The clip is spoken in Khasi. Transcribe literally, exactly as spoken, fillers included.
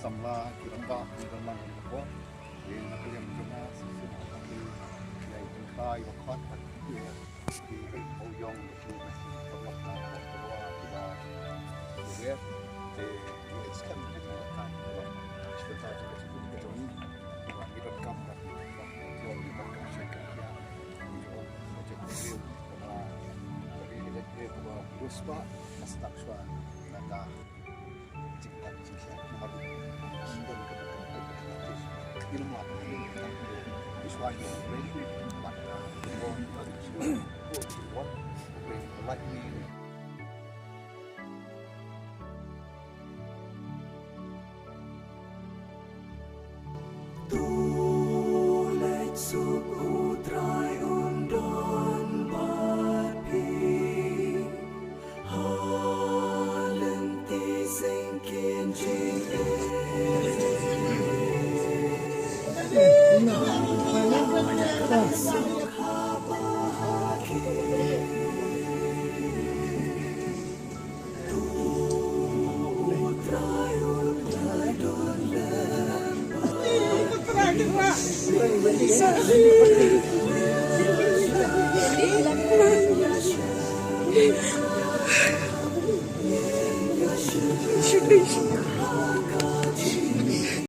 Samla ki rangbah ki rangbah ki rangbah. Ïa na ka liang jong nga shisien ha ka liang ïa i Tynrai ba khot bad ïa i Hau Ïong ba shu ba shu ka lok na ka lok ka lok ki ba ïa te ïa skhem ki ba ka ki ba shu ba shu ba shu ka jong i ba ki donkam ba ki ba ki ba ka shu ka ïa ki jong ba jong ka liang ba ka ïa ka ba rusba ka start shwa na ka